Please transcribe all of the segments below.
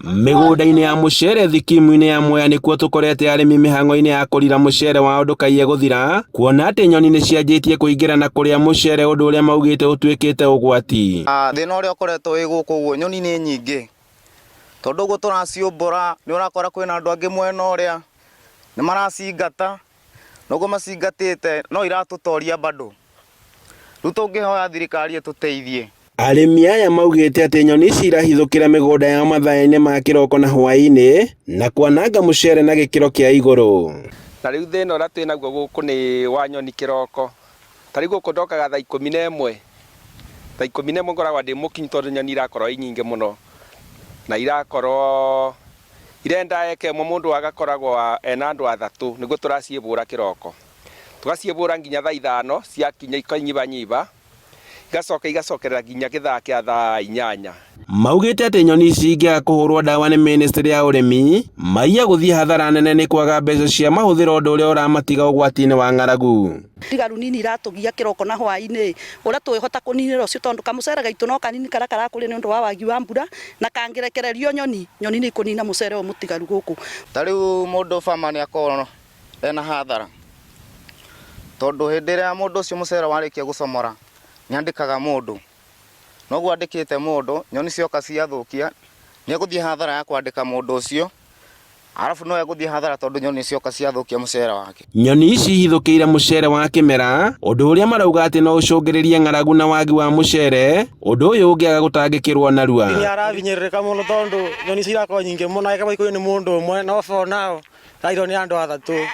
Mĩgũnda-inĩ ya mũcere thikimu-inĩ ya Mwea nĩkuo tũkorete arĩmi mĩhang'o-inĩ ya kũrira mũcere wao ndũkaiye gũthira, kuona atĩ nyoni nĩ cianjĩtie kũingĩra na kũrĩa mũcere ũndũ ũrĩa maugĩte ũtuĩkĩte ũgwati. Thĩna ũrĩa ũkoretwo wĩ gũkũ ũguo nyoni nĩ nyingĩ, tondũ ũguo tũraciũmbũra nĩ ũrakora kwĩna andũ angĩ mwena ũrĩa nĩ maracingata, na ũguo macingatĩte no iratũtoria bado. Rĩu tũngĩhoya thirikari ĩtũteithie. Arĩmi aya maugĩte atĩ nyoni ici irahithũkĩra mĩgũnda yao mathaa-inĩ ma kĩroko na hwaĩ-inĩ na kwananga mũcere na gĩkĩro kĩa igũrũ. Na rĩu thĩna ũrĩa twĩ naguo gũkũ nĩ wa nyoni kĩroko. Ta rĩu gũkũ ndokaga thaa 11, thaa 11 ngoragwo ndĩ mũkinyu tondũ nyoni irakorwo i nyingĩ mũno. Na irakorwo irenda eka ĩmwe mũndũ agakoragwo ena andũ athatũ nĩguo tũraciĩbũra kĩroko. Tũgaciĩbũra nginya thaa 5 ciakinya ikanyibanyiba, igacoka igacokerera nginya gĩthaa kĩa thaa 8. Maugĩte atĩ nyoni ici ingĩaga kũhũrwo ndawa nĩ mĩnĩstrĩ ya ũrĩmi, maiya gũthiĩ hathara nene nĩ kwaga mbeca cia mahũthĩro ũndũ ũrĩa ũramatiga ũgwati-inĩ wa ng'aragu. Ndigaru nini iratũgia kĩroko na hwaĩ-inĩ, ũrĩa tũĩhota kũninĩra ũcio tondũ kamũcere gaitũ no kanini karĩa karakũrio nĩ ũndũ wa wagi wa mbura, na kangĩrekererio nyoni, nyoni nĩ ikũnina mũcere ũyũ mũtigaru gũkũ. Ta rĩu mũndũ farmer nĩ akoragwo ena hathara, tondũ hĩndĩ ĩrĩa mũndũ ũcio mũcere warĩkia gũcomora, nĩ andĩkaga mũndũ, na ũguo andĩkĩte mũndũ, nyoni cioka ciathũkia, nĩ egũthiĩ hathara ya kwandĩka mũndũ ũcio, arabu no egũthiĩ hathara tondũ nyoni cioka ciathũkia mũcere wake. Nyoni ici ihithũkĩire mũcere wa kĩmera, ũndũ ũrĩa marauga atĩ no ũcũngĩrĩrie ng'aragu na wagi wa mũcere, ũndũ ũyũ ũngĩaga gũtangĩkĩrwo narua. Nĩ arabinyĩrĩrĩka mũno tondũ nyoni icio irakorwo nyingĩ mũno, angĩkorwo ikũrio nĩ mũndũ ũmwe no for now irairwo nĩ andũ athatũ.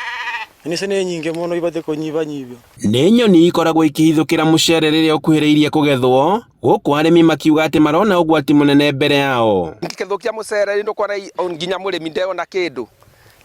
Nyoni icio nĩ nyingĩ mũno ibatiĩ kũnyibanyibio. Nĩ nyoni ikoragwo ikĩhithũkĩra mũcere rĩrĩa ũkuhĩrĩirie kũgethwo, gũkũ arĩmi makiuga atĩ marona ũgwati mũnene mbere yao. Ngĩthũkia mũcere rĩ ndũkona nginya mũrĩmi ndeyona kĩndũ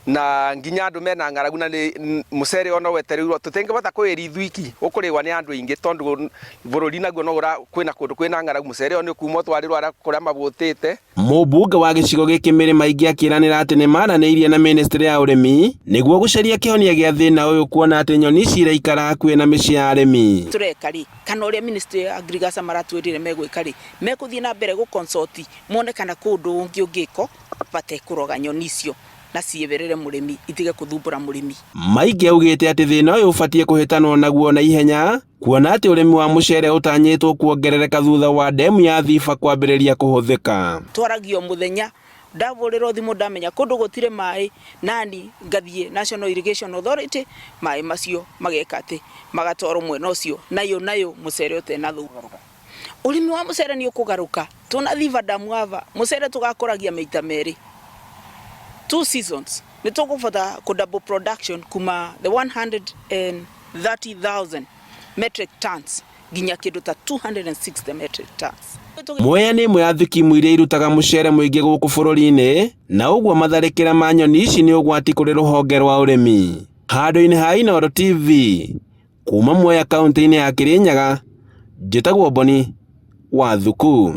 na nginya andũ mena ng'aragu na nĩ mũcere ona wetereirwo tũtingĩhota kũwĩria ithuiki ũkũrĩwa nĩ andũ aingĩ tondũ bũrũri naguo no ũra kwĩna kũndũ kwĩna ng'aragu mũcere ũyũ nĩ ũkuma ũtwarĩrwo arĩa kũrĩa mabũtĩte. Mũmbunge wa gĩcigo gĩkĩ Mary Maingi akĩranĩra atĩ nĩ maranĩirie na mĩnĩstrĩ ya ũrĩmi nĩguo gũcaria kĩhonia gĩa thĩna ũyũ kuona atĩ nyoni ici iraikara hakuhĩ na mĩciĩ ya arĩmi. Tũreka rĩ, kana ũrĩa ministry ya agriculture maratwĩrire megwĩka rĩ, mekũthiĩ na mbere gũ consult mone kana kwĩ ũndũ ũngĩ ũngĩkwo batekũroga nyoni icio na cieherere mũrĩmi itige kũthumbũra mũrĩmi. Maingi augĩte atĩ thĩna ũyũ ũbatiĩ kũhĩtanwo naguo na ihenya kuona atĩ ũrĩmi wa mũcere ũtanyĩtwo kuongerereka thutha wa ndemu ya Thiba kwambĩrĩria kũhũthĩka. Twaragia o mũthenya, ndahũrĩrwo thimũ ndamenya kũndũ gũtirĩ maĩ, nani ngathiĩ National Irrigation Authority, maĩ macio mageka atĩ, magatwarwo mwena ũcio, nayo nayo mũcere ũtena thũka. Ũrĩmi wa mũcere nĩ ũkũgarũka, twona Thiba Dam ava, mũcere tũgakũragia maita merĩ, two seasons, nĩ tũkũbota kũ double production kuma the 130,000 metric tons nginya kĩndũ ta 260 metric tons. Mwea nĩ ĩmwe ya thikimu iria irutaga mũcere mũingĩ gũkũ bũrũri-inĩ, na ũguo matharĩkĩra ma nyoni ici nĩ ũgwati kũrĩ rũhonge rwa ũrĩmi. Handũ-inĩ ha Inooro TV, kuma Mwea kauntĩ-inĩ ya Kĩrĩnyaga, njĩtagwo Boni wa Thuku.